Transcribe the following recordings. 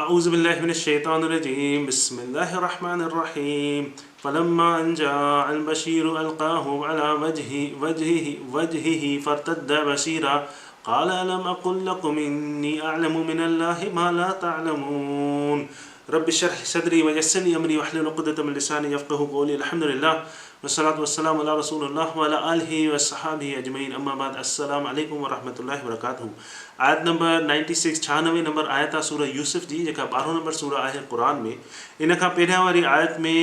اعوذ بالله من الشيطان الرجيم بسم الله الرحمن الرحيم فلما ان جاء البشير القاه على وجهه وجهه وجهه فارتد بشيرا قال الم اقل لكم اني اعلم من الله ما لا تعلمون رب اشرح لي صدري ويسر لي امري واحلل عقدة من لساني يفقهوا قولي الحمد لله والصلوة والسلام علي رسول الله وعلي آله وصحابه اجمعين اما بعد السلام عليڪم ورحمة الله وبرڪاته آيت نمبر 96 96 نمبر آيت آ سورة يوسف جي جيڪا ٻارهون نمبر سورة آهي قرآن ۾ ان کان پهريان واري آيت ۾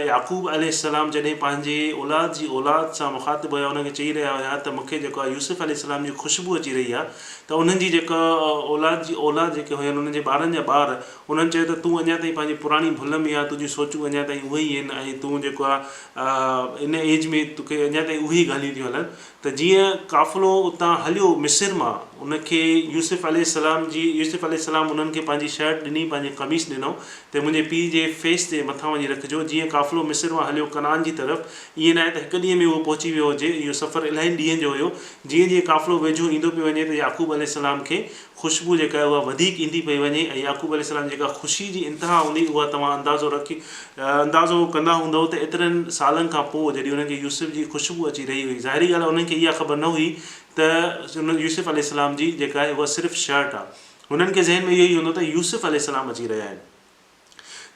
يعقوب عليه السلام جڏهن پنهنجي اولاد جي اولاد سان مخاطب هيا انهن کي چئي رهيا هيا ته مونکي جيڪو آ يوسف عليه السلام جي خوشبو اچي رهي آ ته انهن جي جيڪا اولاد جي اولاد جيڪي هين انهن جي ٻارن جا ٻار انهن چيو ته تون اڃا تائين پنهنجي پراڻي ڀل ۾ آهين، تنهنجون سوچون اڃا تائين اهي ئي آهن ۽ تون جيڪو آهي ان ايج ۾ توکي اڃا تائين اهي ئي ڳالهيون ٿيون هلن ته جيئن قافلو اتان هليو مصر مان ان کي يوسف عليه السلام جي يوسف عليه السلام انهن کي پنهنجي شرٽ ڏني پنهنجي قميص ڏنو ته منهنجي پيء جي فيس تي مٿان وڃي رکجو جيئن قافلو مصر مان هليو ڪنعان جي طرف ائين ناهي ته هڪ ڏينهن ۾ اهو پهچي ويو هجي اهو سفر الاهين ڏينهن جو هيو جيئن جيئن قافلو ويجهو ايندو پيو وڃي ته يعقوب عليه السلام کي خوشبو جيڪا آهي اها وڌيڪ ايندي پئي وڃي ۽ يعقوب عليه السلام جي جيڪا خوشي جي انتها هوندي اها توهان اندازو رکي اندازو ڪندا هوندؤ ته ايترن سالن کان پوء جڏهن انهن کي يوسف جي خوشبو اچي رهي هئي ظاهري ڳالهه آهي انهن کي اها خبر نه هئي ته يوسف عليه السلام جي جيڪا آهي اها صرف شرٽ آهي هنن کي ذهن ۾ اهو ئي هوندو ته يوسف عليه السلام اچي رهيا آهن.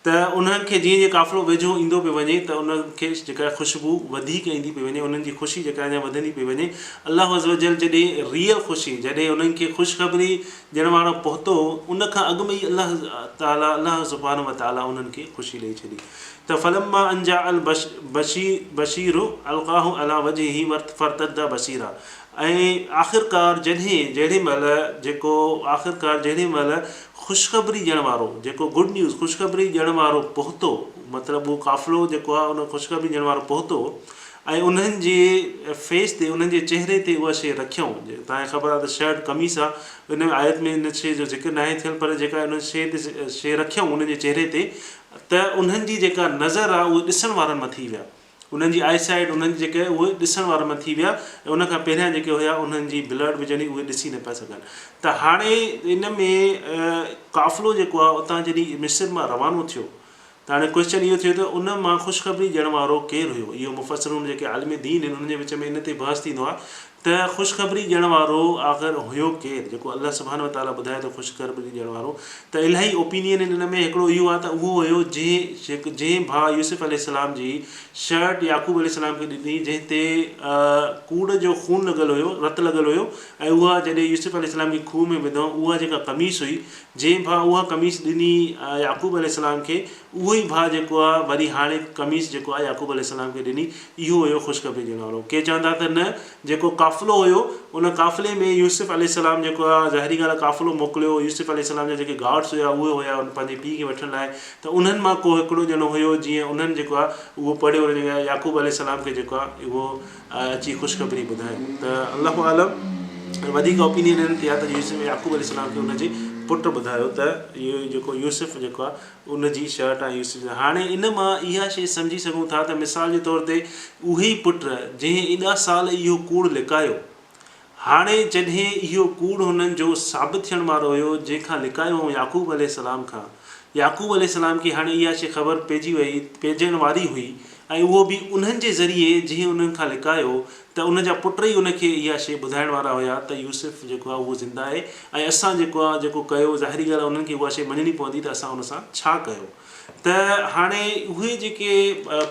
ته انهن کي جيئن جيئن قافلو ويجهو ايندو پيو وڃي ته انهن کي جيڪا خوشبو وڌيڪ ايندي پئي وڃي انهن جي خوشي جيڪا اڃا وڌندي پئي وڃي الله عزوجل جڏهن ريئل خوشي جڏهن انهن کي خوشخبري ڏيڻ وارو پهتو ان کان اڳ ۾ ئي الله تعالي الله سبحانه وتعالي انهن کي خوشي ڏئي ڇڏي ته فلما ان جاء البشير القاه علي وجهه فارتد بصيرا ۽ آخرڪار جڏهن جهڙي مهل جيڪو آخرڪار جهڙي مهل خوشخبري ڏيڻ وارو جيڪو گڊ نيوز خوشخبري ڏيڻ وارو پهتو مطلب اهو قافلو جيڪو آهي ان خوشخبري ڏيڻ وارو پهتو ۽ انهن جي فيس تي انهن جي چهري تي اها شيء رکيائون توهان کي خبر آهي ته شرٽ قميص آهي ان آيت ۾ ان شيء جو ذڪر ناهي ٿيل پر جيڪا ان شيء تي شيء رکيائون انهن جي چهري تي ته انهن جي جيڪا نظر آهي اهي ڏسڻ وارن مان ٿي ويا انهن جي آئي سائيٽ انهن جي جيڪي اهي ڏسڻ وارن مان ٿي ويا ۽ ان کان پهريان جيڪي هيا انهن جي بلرڊ وجن هئي اهي ڏسي نه پيا سگهن ته هاڻي ان ۾ قافلو جيڪو آهي اتان جڏهن مصر مان روانو ٿيو ته هاڻي ڪوئسچن اهو ٿيو ته ان مان خوشخبري ڏيڻ وارو ڪير هيو اهو مفسرون جيڪي عالم دين آهن انهن جي وچ ۾ ان تي بحث ٿيندو آهي ته خوشخبري ڏيڻ وارو آخر هيو ڪير؟ جيڪو الله سبحانه وتعاليٰ ٻڌائي ٿو خوشخبري ڏيڻ وارو ته الاهي اوپينين آهن ان ۾ هڪڙو اهو آهي ته اهو هيو جنهن جنهن ڀاء يوسف عليه السلام جي شرٽ يعقوب عليه السلام کي ڏني جنهن تي ڪوڙ جو خون لڳل هيو رت لڳل هيو ۽ اها جڏهن يوسف عليه السلام کي کوهه ۾ وڌائون اها جيڪا قميص هئي جنهن ڀاء اها قميص ڏني يعقوب عليه السلام کي اهو ئي ڀاء جيڪو آ وري هاڻي قميص جيڪو آ يعقوب عليه السلام کي ڏني، اهو هيو خوشخبري ڏيڻ وارو. ڪي چون ٿا ته نه جيڪو قافلو هيو ان قافلي ۾ يوسف عليه السلام جيڪو آ ظاهري ڳالهه آ قافلو موڪليو يوسف عليه السلام جا جيڪي گارڊس هيا اهي هيا ان پنهنجي پيء کي وٺڻ لاء ته انهن مان ڪو هڪڙو ڄڻو هيو جيئن انهن جيڪو آ اهو پڙهيو ان جي يعقوب عليه السلام کي جيڪو آ اهو اچي خوشخبري ٻڌايو ته الله اعلم وڌيڪ اوپينين انهن تي آ ته يوسف يعقوب عليه السلام کي ان جي پٽ ٻڌايو ته اهو جيڪو يوسف جيڪو آ ان جي شرٽ ۽ يوسف جي هاڻي ان مان اها شيء سمجهي سگهون ٿا ته مثال جي طور تي اهي ئي پٽ جنهن ايڏا سال اهو ڪوڙ لڪايو هاڻي جڏهن اهو ڪوڙ هنن جو ثابت ٿيڻ وارو هيو جنهن کان لڪايو هئائون يعقوب عليه السلام کان يعقوب عليه السلام کي هاڻي اها شيء خبر پئجي وئي پئجڻ واري هئي ۽ اهو به انهن جي ذريعي جنهن انهن کان لڪايو ته ان جا پٽ ئي ان کي اها شيء ٻڌائڻ وارا هيا ته يوسف جيڪو آهي اهو زنده آهي ۽ اسان جيڪو آهي جيڪو ڪيو ظاهري ڳالهه آهي انهن کي اها شيء مڃڻي پوندي ته اسان ان سان ڇا ڪيو ته هاڻي اهي جيڪي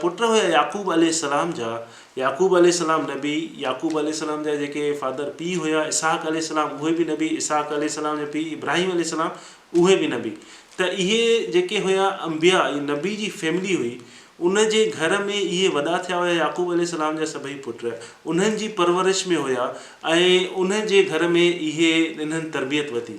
پٽ هيا يعقوب عليه السلام جا يعقوب عليه السلام نبي يعقوب عليه السلام جا جيڪي فادر پيء هيا اسحاق عليه السلام اهي به نبي اسحاق عليه السلام جو پيء ابراهيم عليه السلام اهي به نبي ته اهي جيڪي هيا انبياء نبي جي فيملي هئي ان جي گهر ۾ اهي وڏا ٿيا هيا يعقوب عليه السلام جا سڀئي پٽ انهن جي پرورش ۾ هيا ۽ ان جي گهر ۾ اهي انهن تربيت ورتي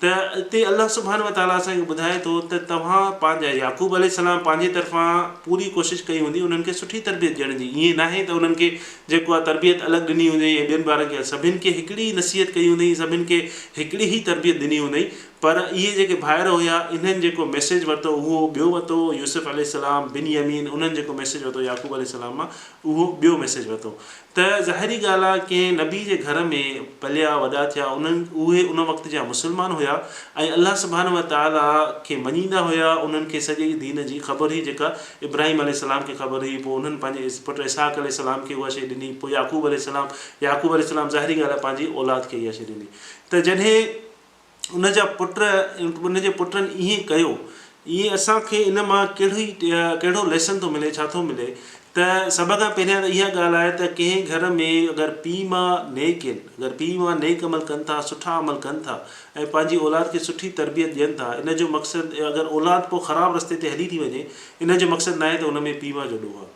ته اتي الله سبحانه وتعاليٰ اسان کي ٻڌائي ٿو ته توهان پنهنجا يعقوب عليه السلام پنهنجي طرفان پوري ڪوشش ڪئي هوندي انهن کي سٺي تربيت ڏيڻ جي ائين ناهي ته انهن کي جيڪو آهي تربيت الڳ ڏني هوندي ۽ ٻين ٻارن کي سڀن کي هڪڙي ئي نصيحت ڪئي هوندي سڀن کي هڪڙي ئي تربيت ڏني هوندي پر اهي جيڪي ڀائر هيا انهن جيڪو ميسيج ورتو اهو ٻيو ورتو، يوسف عليه السلام، بن يمين انهن جيڪو ميسيج ورتو يعقوب عليه السلام مان اهو ٻيو ميسيج ورتو ته ظاهري ڳالهه آهي ڪنهن نبي جي گهر ۾ پليا وڏا ٿيا انهن اهي ان وقت جا مسلمان هيا. هيا ۽ الله سبحانه وتعاليٰ کي مڃيندا هيا انهن کي سڄي دين جي خبر هئي جيڪا ابراهيم عليه السلام کي خبر هئي پوء انهن پنهنجي پٽ اسحاق عليه السلام کي اها شيء ڏني پوء يعقوب عليه السلام يعقوب عليه السلام ظاهري ڳالهه آهي پنهنجي اولاد کي اها شيء ڏني ته جڏهن ان جا پٽ ان جي پٽن ائين ڪيو ائين اسان کي ان مان ڪهڙي ڪهڙو ليسن ٿو ملي ڇا ٿو ملي ته سڀ کان پهريان ته اها ڳالهه آهي ته ڪنهن گهر ۾ اگر پيء ماء نيڪ آهن اگر پيء ماء نيڪ عمل ڪن ٿا سٺا عمل ڪن ٿا ۽ پنهنجي اولاد کي سٺي تربيت ڏين ٿا ان جو مقصد اگر اولاد پوء خراب رستي تي هلي ٿي وڃي ان جو مقصد ناهي ته ان ۾ پيء ماء جو ڏوهه آهي.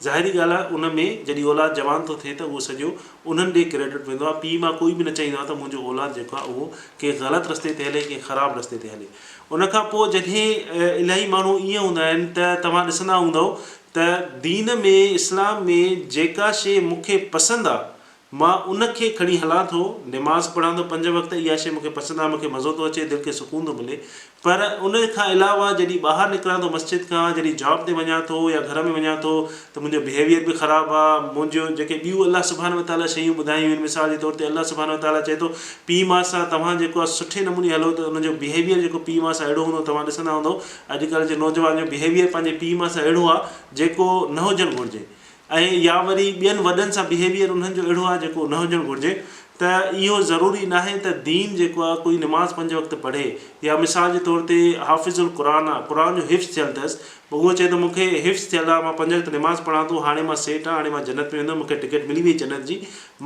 ظاهري ڳالهه آهي ان ۾ جڏهن اولاد جوان ٿو ٿئي ته اهو سڄو انهن ڏي ڪريڊٽ ويندو آهي پيء ماء ڪوئي به نه چاهيندو آهي ته منهنجو اولاد جيڪو آهي اهو ڪنهن غلط رستي تي هلي ڪنهن خراب رستي تي هلي ان کان پوء جڏهن الاهي ماڻهو ائين هوندا آهن ته توهان ڏسندا هوندؤ ته دين ۾ اسلام ۾ جيڪا شيء مون کي پسند آهي مان ان کي کڻي هلان ٿو، نماز پڙهان ٿو پنج وقت، اها شيء مون کي پسند آهي، مون کي مزو ٿو اچي، دل کي سڪون ٿو ملي، پر ان کان علاوه جڏهن ٻاهر نڪران ٿو مسجد کان، جڏهن جاب تي وڃان ٿو يا گهر ۾ وڃان ٿو ته منهنجو بهيويئر به خراب آهي، منهنجو جيڪي ٻيون الله سبحانه وتعاليٰ شيون ٻڌايون آهن، مثال جي طور تي الله سبحانه وتعاليٰ چئي ٿو پيء ماء سان توهان جيڪو آهي سٺي نموني هلو ته ان جو بهيويئر جيڪو پيء ماء سان اهڙو هوندو توهان ڏسندا هوندؤ اڄڪلهه جي نوجوان جو بهيويئر پنهنجي پيء ماء سان اهڙو آهي جيڪو نه هجڻ گهرجي. ۽ يا وري ٻين وڏن سان بهيويئر انهن جو اهڙو آهي جيڪو نه هجڻ گهرجي ته اهو ضروري ناهي ته دين جيڪو آهي ڪوئي نماز پنج وقت پڙهي يا مثال جي طور تي حافظ القرآن آهي قرآن جو حفظ ٿيل اٿس اهو چئي ته مون کي حفظ ٿيل آهي مان پنج وقت نماز پڙهان ٿو هاڻي مان سيٽ آهيان هاڻي مان جنت ۾ ويندم مون کي ٽڪيٽ ملي وئي جنت جي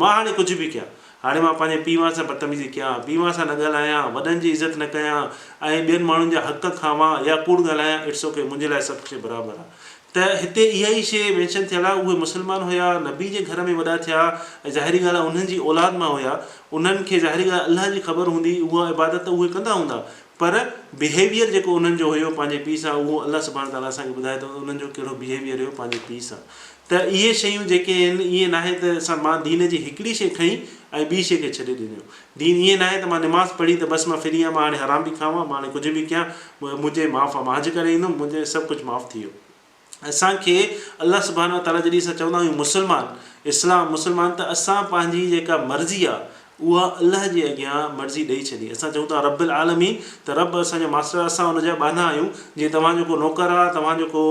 مان هاڻي ڪجهه به ڪيان هاڻي مان پنهنجي پيء ماء سان بدتميزي ڪيان پيء ماء سان نه ڳالهايان وڏن جي عزت نه ڪيان ۽ ٻين ماڻهن جا حق کاوان يا ڪوڙ ڳالهايان it's okay منهنجي لاء سڀ شيء برابر آهي ته هتي اها ئي شيء مينشن ٿيل آهي، اهي مسلمان هيا، نبي جي گهر ۾ وڏا ٿيا ۽ ظاهري ڳالهه آهي انهن جي اولاد مان هيا، انهن کي ظاهري ڳالهه الله جي خبر هوندي، اها عبادت ته اهي ڪندا هوندا، پر بهيويئر جيڪو انهن جو هيو پنهنجي پيء سان اهو الله سبحانه وتعاليٰ اسان کي ٻڌائي ٿو ته انهن جو ڪهڙو بهيويئر هيو پنهنجي پيء سان. ته اهي شيون جيڪي آهن ائين ناهي ته اسان مان دين جي هڪڙي شيء کنئي ۽ ٻي شيء کي ڇڏي ڏنو. دين ائين ناهي ته مان نماز پڙهي ته بس مان فري آهيان مان هاڻي حرام به کاوان مان هاڻي ڪجهه به ڪيان منهنجي معاف آ مان حج ڪري ايندم منهنجي سڀ ڪجهه معاف ٿي ويو. اسان کي الله سبحانه وتعاليٰ جڏهن اسان چوندا آهيون مسلمان اسلام مسلمان ته اسان پنهنجي جيڪا مرضي آ اها الله جي اڳيان مرضي ڏئي ڇڏي اسان چئون ٿا رب العالمين ته رب اسان جو ماسٽر آ اسان ان جا ٻانها آهيون جيئن توهان جو ڪو نوڪر آ توهان جو ڪو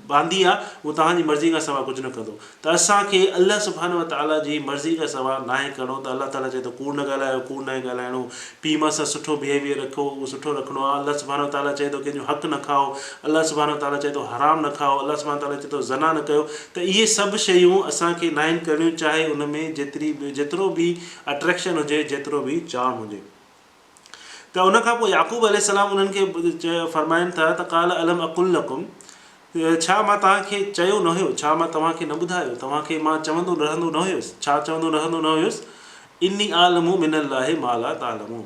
باندي آ اهو توهان جي مرضي کان سوا ڪجهه نه ڪندو ته اسان کي الله سبحانه وتعاليٰ جي مرضي کان سوا ناهي ڪرڻو ته الله تعاليٰ چئي ٿو ڪوڙ نه ڳالهايو ڪوڙ ناهي ڳالهائڻو پيء ماء سان سٺو بهيويئر رکو اهو سٺو رکڻو آهي الله سبحانه وتعاليٰ چئي ٿو ڪنهن جو حق نه کائو الله سبحانه وتعاليٰ چئي ٿو حرام نه کائو الله سبحانه وتعاليٰ چئي ٿو زنا نه ڪيو ته اهي سڀ شيون اسان کي ناهن ڪرڻيون چاهي ان ۾ جيتري به جيترو به اٽريڪشن هجي جيترو به چارم هجي ته ان کان پوء يعقوب عليه السلام انهن کي فرمائن ٿا ته قال الم اقل لڪم ڇا مان توهان کي چيو نه هيو؟ ڇا مان توهان کي نه ٻڌايو؟ توهان کي مان چوندو رهندو نه هيس؟ ڇا چوندو رهندو نه هيس؟ اني اعلم من الله ما لا تعلمون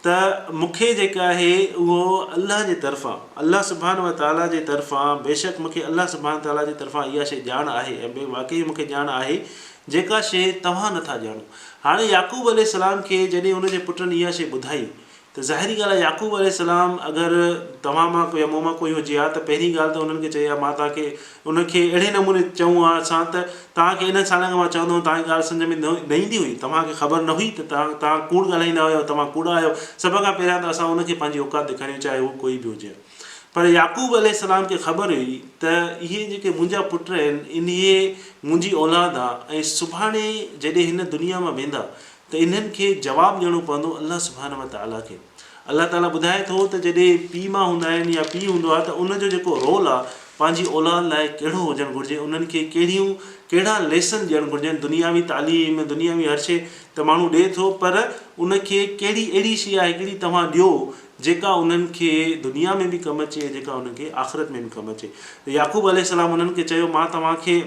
ته مون کي جيڪا آهي اهو الله جي طرفان، الله سبحانه وتعاليٰ جي طرفان، بيشڪ مون کي الله سبحانه وتعاليٰ جي طرفان اها شيء ڄاڻ آهي ۽ واقعي مون کي ڄاڻ آهي جيڪا شيء توهان نه ٿا ڄاڻو. هاڻي يعقوب عليه السلام کي جڏهن ان جي پٽن اها شيء ٻڌائي ته ظاهري ڳالهه آهي يعقوب عليه السلام اگر توهان مان يا مون مان ڪوئي هجي ها ته پهرين ڳالهه ته انهن کي چئي ها مان توهان کي ان کي اهڙي نموني چئون ها اسان ته توهان کي انهن سالن کان مان چوندو هوم توهان کي ڳالهه سمجهه ۾ نه ايندي هئي توهان کي خبر نه هئي ته توهان توهان ڪوڙ ڳالهائيندا هيو توهان ڪوڙا آهيو سڀ کان پهريان ته اسان ان کي پنهنجي اوقات ڏيکاريون چاهي هو ڪوئي به هجي پر يعقوب عليه السلام کي خبر هئي ته اهي جيڪي منهنجا پٽ آهن انهي منهنجي اولاد آ ۽ سڀاڻي جڏهن هن دنيا مان ويندا ته انهن کي جواب ڏيڻو پوندو الله سبحانه وتعاليٰ کي. الله تعاليٰ ٻڌائي ٿو ته جڏهن پيء ماء هوندا آهن يا پيء هوندو آهي ته ان جو جيڪو رول آهي پنهنجي اولاد لاء ڪهڙو هجڻ گهرجي انهن کي ڪهڙيون ڪهڙا ليسن ڏيڻ گهرجن دنياوي تعليم دنياوي هر شيء ته ماڻهو ڏئي ٿو پر ان کي ڪهڙي اهڙي شيء آهي هڪڙي توهان ڏيو جيڪا انهن کي دنيا ۾ به ڪم اچي ۽ جيڪا انهن کي آخرت ۾ به ڪم اچي ته يعقوب عليه السلام انهن کي چيو مان توهان کي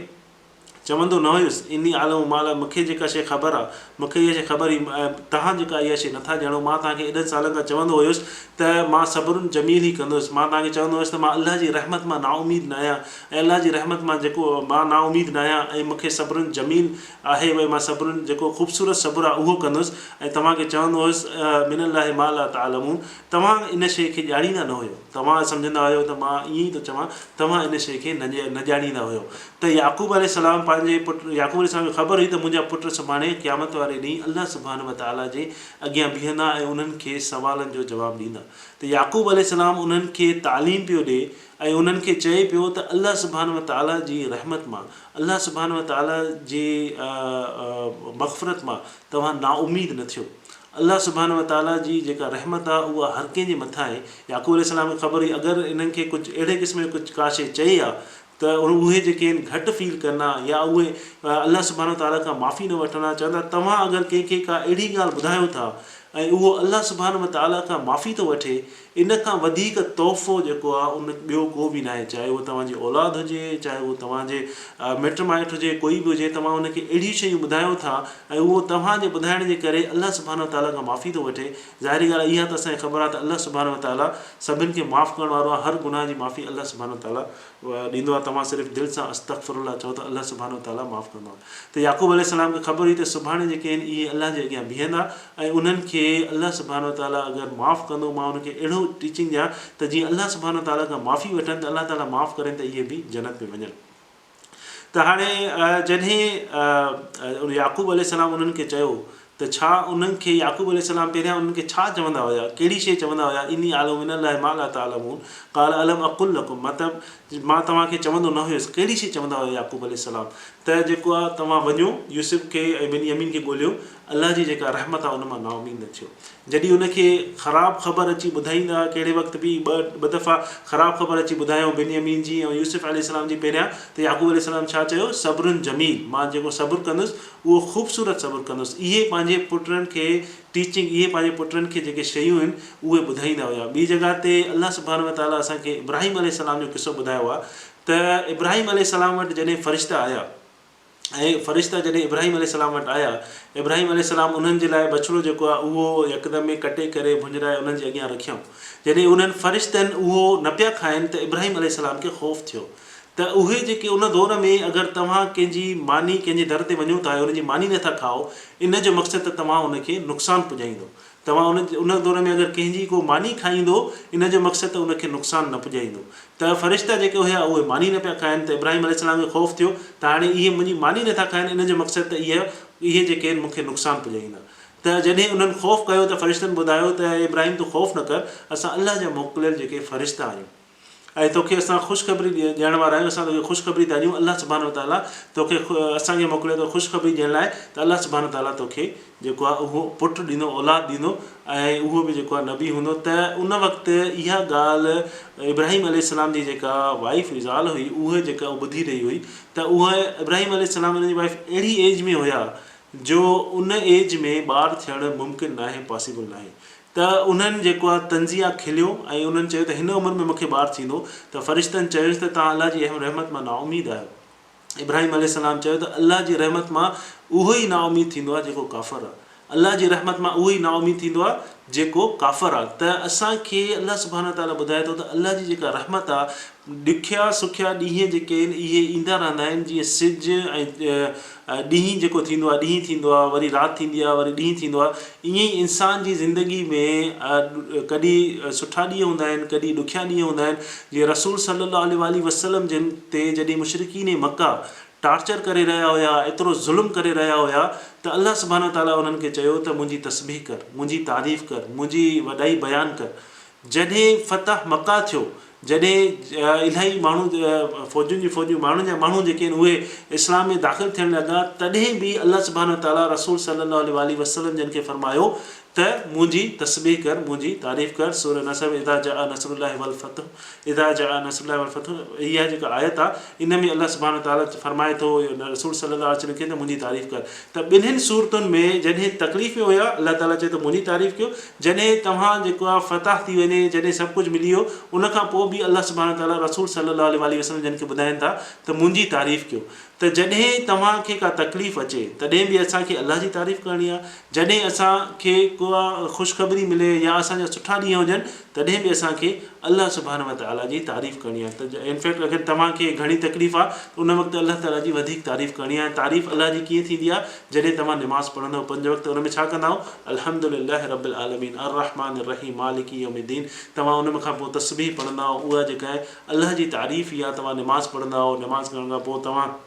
چوندو نه هيس، اني اعلم ما لا مون کي جيڪا شيء خبر آ، مون کي اها شيء خبر هئي ۽ توهان جيڪا اها شيء نٿا ڄاڻو، مان توهان کي ايڏن سالن کان چوندو هيس ته مان صبر جميل ئي ڪندس، مان توهان کي چوندو هيس ته مان الله جي رحمت مان نااميد ناهيان ۽ الله جي رحمت مان جيڪو مان نااميد ناهيان ۽ مون کي صبر جميل آهي ۽ مان صبر جيڪو خوبصورت صبر آ اهو ڪندس ۽ توهان کي چوندو هيس من الله ما لا تعلمون توهان ان شيء کي ڄاڻيندا نه هيو، توهان سمجهندا هيو ته مان ائين ئي ٿو چوان، توهان ان شيء کي نه ڄاڻيندا هيو. ته يعقوب عليه السلام پنهنجي پٽ يعقوب عليه السلام کي خبر هئي ته منهنجا پٽ سڀاڻي قيامت واري ڏينهن الله سبحانه وتعاليٰ جي اڳيان بيهندا ۽ انهن کي سوالن جو جواب ڏيندا ته يعقوب عليه السلام انهن کي تعليم پيو ڏي ۽ انهن کي چئي پيو ته الله سبحانه وتعاليٰ جي رحمت مان الله سبحانه وتعاليٰ جي مغفرت مان توهان نااميد نه ٿيو. الله سبحانه وتعاليٰ جي جيڪا رحمت آهي اها هر ڪنهن جي مٿان آهي. يعقوب عليه السلام کي خبر هئي اگر انهن کي ڪجهه اهڙي قسم جو ڪجهه ڪا شيء چئي ها ته اهي جيڪي آهن گهٽ فيل ڪن ها يا اهي الله سبحانه وتعاليٰ کان معافي نه وٺن ها. چوندا توهان اگر ڪنهن کي ڪا اهڙي ڳالهه ٻڌايو ٿا ۽ اهو الله سبحانه وتعاليٰ کان معافي ٿو وٺي ان کان وڌيڪ تحفو جيڪو آهي ان ٻيو ڪو به ناهي چاهي اهو توهان جي اولاد هجي چاهي اهو توهان جي مٽ مائٽ هجي ڪوئي به هجي توهان ان کي اهڙيون شيون ٻڌايو ٿا ۽ اهو توهان جي ٻڌائڻ جي ڪري الله سبحانه وتعاليٰ کان معافي ٿو وٺي ظاهري ڳالهه آهي اها ته اسان کي خبر آهي ته الله سبحانه وتعاليٰ سڀن کي معاف ڪرڻ وارو آهي هر گناهه جي معافي الله سبحانه وتعاليٰ ڏيندو آهي توهان صرف دل سان استغفر الله چئو ته الله سبحانه وتعاليٰ معاف ڪندو آهي ته يعقوب عليه السلام کي خبر هئي ته سڀاڻي جيڪي آهن اهي الله جي اڳيان بيهندا ۽ انهن کي الله سبحانه وتعاليٰ اگر معاف ڪندو مان انهن کي اهڙو ٽيچنگ ڏيان ته جيئن الله سبحانه وتعاليٰ کان معافي وٺن ته الله تعاليٰ معاف ڪرين ته اهي به جنت ۾ وڃن ته هاڻي جڏهن يعقوب عليه السلام انهن کي چيو ته ڇا انهن کي يعقوب عليه السلام پهريان انهن کي ڇا چوندا هيا، ڪهڙي شيء چوندا هيا، اني اعلم من الله ما لا تعلمون، قال الم اقل لڪم مطلب مان توهان کي چوندو نه هيس، ڪهڙي شيء چوندا هيا يعقوب عليه السلام ته جيڪو آهي توهان وڃو يوسف کي ۽ بنيامين کي ڳوليو، الله جي جيڪا رحمت آهي ان مان نااميد نه ٿيو. جڏهن ان کي خراب خبر اچي ٻڌائيندا ڪهڙي وقت به ٻه دفعا خراب خبر اچي ٻڌايائون بنيامين جي ۽ يوسف عليه السلام جي پهريان ته يعقوب عليه السلام ڇا چيو صبر جميل مان جيڪو صبر ڪندس اهو خوبصورت صبر ڪندس. اهي پنهنجي پٽن کي ٽيچنگ اهي پنهنجي پٽن کي جيڪي شيون آهن اهي ٻڌائيندا هيا. ٻي جڳهه تي الله سبحانه وتعاليٰ اسان کي ابراهيم عليه السلام جو قصو ٻڌايو آهي ته ابراهيم عليه السلام وٽ جڏهن فرشتا آيا ۽ فرشتا جڏهن ابراهيم عليه السلام وٽ آيا ابراهيم عليه السلام انهن جي لاء بڇڙو جيڪو آهي اهو يڪدم ۾ ڪٽي ڪري ڀڃرائي انهن جي اڳيان رکيائون. جڏهن انهن فرشتن اهو نه پيا کائن ته ابراهيم عليه السلام کي خوف ٿيو ته اهي جيڪي ان دور ۾ اگر توهان ڪنهن جي ماني ڪنهن جي در تي وڃو ٿا ۽ ان جي ماني نٿا کائو ان جو مقصد ته توهان ان کي نقصان پڄائيندو توهان ان ان دور ۾ اگر ڪنهن جي ڪو ماني کائيندو ان جو مقصد ته ان کي نقصان نه پڄائيندو ته فرشتا جيڪي هيا اهي ماني نه پيا کائن ته ابراهيم عليه السلام کي خوف ٿيو ته هاڻي اهي منهنجي ماني نٿا کائن ان جو مقصد ته اهي اهي جيڪي آهن مون کي نقصان پڄائيندا ته جڏهن انهن خوف ڪيو ته فرشتن ٻڌايو ته اي ابراهيم تون خوف نه ڪر اسان الله جا موڪليل جيڪي فرشتا آهيون. ۽ توکي اسان خوشخبري ڏيڻ وارا آهيون، اسان توکي خوشخبري ٿا ڏيون، الله سبحانه وتعاليٰ توکي اسان کي موڪليو اٿو خوشخبري ڏيڻ لاء ته الله سبحانه وتعاليٰ توکي جيڪو آهي اهو پٽ ڏيندو، اولاد ڏيندو ۽ اهو به جيڪو آهي نبي هوندو ته ان وقت اها ڳالهه ابراهيم عليه السلام جي جيڪا وائيف هئي زال هئي اهي جيڪا اهو ٻڌي رهي هئي ته اهي ابراهيم عليه السلام ان جي وائيف اهڙي ايج ۾ هيا جو ان ايج ۾ ٻار ٿيڻ ممڪن ناهي پاسيبل ناهي ته انهن جيڪو آهي طنزيه کليو ۽ انهن چيو ته هن عمر ۾ مون کي ٻار ٿيندو ته فرشتن چيس ته توهان الله جي رحمت مان نااميد آهيو. ابراهيم عليه السلام چيو ته الله جي رحمت مان اهو ئي نااميد ٿيندو آهي جيڪو ڪافر آهي. الله جي رحمت مان اهو ئي نااميد ٿيندو آهي جيڪو ڪافر آهي ته اسان کي الله سبحانه وتعاليٰ ٻڌائي ٿو ته الله جي جيڪا رحمت آهي ڏکيا سکيا ڏينهن جيڪي آهن اهي ايندا رهندا آهن جيئن سج ۽ ڏينهن جيڪو ٿيندو آهي ڏينهن ٿيندو آهي وري رات ٿيندي آهي وري ڏينهن ٿيندو آهي ائين ئي انسان جي زندگي ۾ ڪڏهن سٺا ڏينهن هوندا آهن ڪڏهن ڏکيا ڏينهن هوندا آهن جيئن رسول صلي الله عليه واٰله وسلم جن تي جڏهن مشرڪين مڪه ٽارچر ڪري رهيا هيا ايترو ظلم ڪري رهيا هيا ته الله سبحانه وتعالٰي انهن کي چيو ته منهنجي تسبيح ڪر منهنجي تعريف ڪر منهنجي وڏائي بيان ڪر جڏهن فتح مڪه ٿيو جڏهن الاهي ماڻهو فوجن جون فوجون ماڻهن جا ماڻهو جيڪي آهن اهي اسلام ۾ داخل ٿيڻ لڳا تڏهن به الله سبحانه وتعاليٰ رسول صلي الله عليه واٰله وسلم جن کي فرمايو ته منهنجي تسبيح ڪر منهنجي تعريف ڪر سورة نصر اذا جاء نصر الله والفتح اذا جاء نصر الله والفتح اها جيڪا آيت آهي ان ۾ الله سبحانه وتعاليٰ فرمائي ٿو رسول صلي الله عليه وسلم کي ته منهنجي تعريف ڪر ته ٻنهين صورتن ۾ جڏهن تڪليف ۾ هيا الله تعاليٰ چئي ٿو منهنجي تعريف ڪيو جڏهن توهان جيڪو آهي فتح ٿي وڃي، جڏهن سڀ ڪجهه ملي ويو، ان کان پوء به الله سبحانه وتعاليٰ رسول صلّي الله عليه واٰله وسلّم جن کي ٻڌائين ٿا ته منهنجي تعريف ڪيو ته جڏهن توهان کي ڪا تڪليف اچي تڏهن به اسان کي الله جي تعريف ڪرڻي آهي، جڏهن اسان کي ڪا خوشخبري ملي يا اسان جا سٺا ڏينهن هجن تڏهن به اسان کي الله سبحانه وتعاليٰ جي تعريف ڪرڻي آهي ته انفيڪٽ اگر توهان کي گهڻي تڪليف آهي ته ان وقت الله تعاليٰ جي وڌيڪ تعريف ڪرڻي آهي ۽ تعريف الله جي ڪيئن ٿيندي آهي جڏهن توهان نماز پڙهندؤ پنج وقت ان ۾ ڇا ڪندائو الحمد لله رب العالمين الرحمٰن الرحيم مالڪ يوم الدين توهان ان کان پوء تسبيح پڙهندائو اها جيڪا آهي الله جي تعريف يا توهان نماز پڙهندائو نماز ڪرڻ کان پوء توهان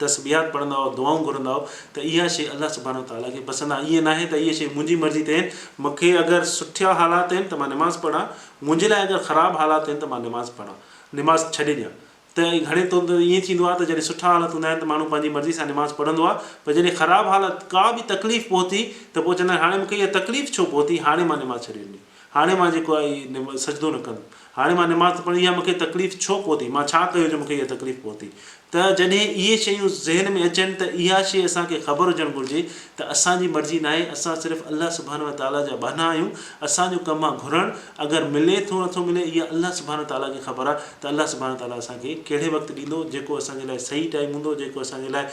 تسبيحات پڙهندا هئو، دعائون گهرندا هئو ته اها شيء الله سبحانه وتعاليٰ کي پسند آهي. ائين ناهي ته اهي شيء منهنجي مرضي تي آهن، مون کي اگر سٺا حالات آهن ته مان نماز پڙهان، منهنجي لاء اگر خراب حالات آهن ته مان نماز پڙهان، نماز ڇڏي ڏيان. ته گهڻي طور تي ائين ٿيندو آهي ته جڏهن سٺا حالات هوندا آهن ته ماڻهو پنهنجي مرضي سان نماز پڙهندو آهي پر جڏهن خراب حالات ڪا به تڪليف پهتي ته پوء چوندا آهن هاڻي مون کي اها تڪليف ڇو پهتي هاڻي مان نماز ڇڏي ڏني هاڻي مان جيڪو آهي سجدو نه ڪندم هاڻي مان نماز نه پڙهندم اها مون کي تڪليف ڇو پهتي مان ڇا ڪيو جو مون کي اها تڪليف پهتي ته جڏهن اهي شيون ذهن ۾ اچن ته اها شيء اسان کي خبر هجڻ گهرجي ته اسان جي مرضي ناهي، اسان صرف الله سبحانه وتعاليٰ جا ٻانها آهيون، اسان جو ڪم آهي گهرڻ، اگر ملي ٿو نٿو ملي اها الله سبحانه وتعاليٰ کي خبر آهي ته الله سبحانه وتعاليٰ اسان کي ڪهڙي وقت ڏيندو، جيڪو اسان جي لاء صحيح ٽائيم هوندو، جيڪو اسان جي لاء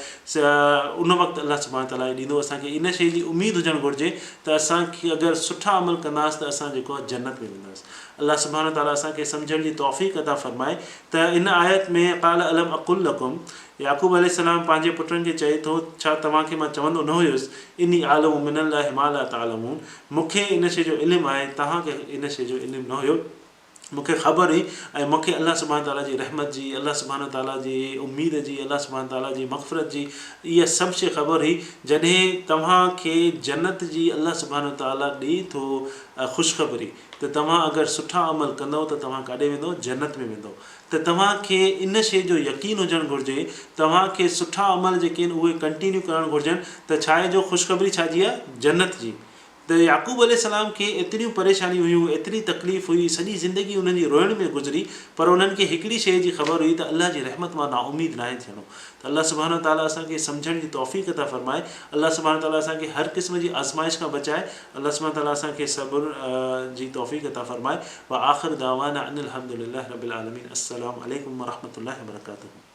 ان وقت الله سبحانه وتعاليٰ ئي ڏيندو، اسان کي ان شيء جي اميد هجڻ گهرجي ته اسان اگر سٺا عمل ڪنداسين ته اسان جيڪو آهي جنت ۾ وينداسين. الله سبحانه وتعاليٰ اسان کي سمجهڻ جي توفيق عطا فرمائي ته ان آيت ۾ قال الم اقل لڪم يعقوب عليه السلام پنهنجي پٽن کي چئي ٿو ڇا توهان کي مان چوندو نه هيس اني اعلم من الله ما لا تعلمون مون کي ان شيء جو علم آهي توهان کي ان شيء جو علم نه هيو مون کي خبر هئي ۽ مون کي الله سبحانه وتعاليٰ جي رحمت جي الله سبحانه وتعاليٰ جي اميد جي الله سبحانه وتعاليٰ جي مغفرت جي اها سڀ شيء خبر هئي جڏهن توهان کي جنت جي الله سبحانه وتعاليٰ ڏئي ٿو خوشخبري ته توهان اگر سٺا عمل ڪندؤ ته توهان ڪاڏي ويندؤ؟ جنت ۾ ويندؤ. ته توهان کي ان شيء جو يقين هجڻ گهرجي، توهان کي سٺا عمل جيڪي آهن اهي ڪنٽينيو ڪرڻ گهرجن ته ڇاهي جو خوشخبري ڇا جي آهي؟ جنت جي. ته يعقوب عليه السلام کي ايتريون پريشانيون هيون، ايتري تڪليف هئي، سڄي زندگي انهن جي روئڻ ۾ گذري پر انهن کي هڪڙي شيء جي خبر هئي ته الله جي رحمت مان نااميد ناهي ٿيڻو. ته الله سبحانه وتعاليٰ اسان کي سمجهڻ جي توفيق عطا فرمائي. الله سبحانه وتعاليٰ اسان کي هر قسم جي آزمائش کان بچائي. الله سبحانه وتعاليٰ اسان کي صبر جي توفيق عطا فرمائي. واخر دعوانا ان الحمد لله رب العالمين السلام عليڪم ورحمة الله وبرڪاته.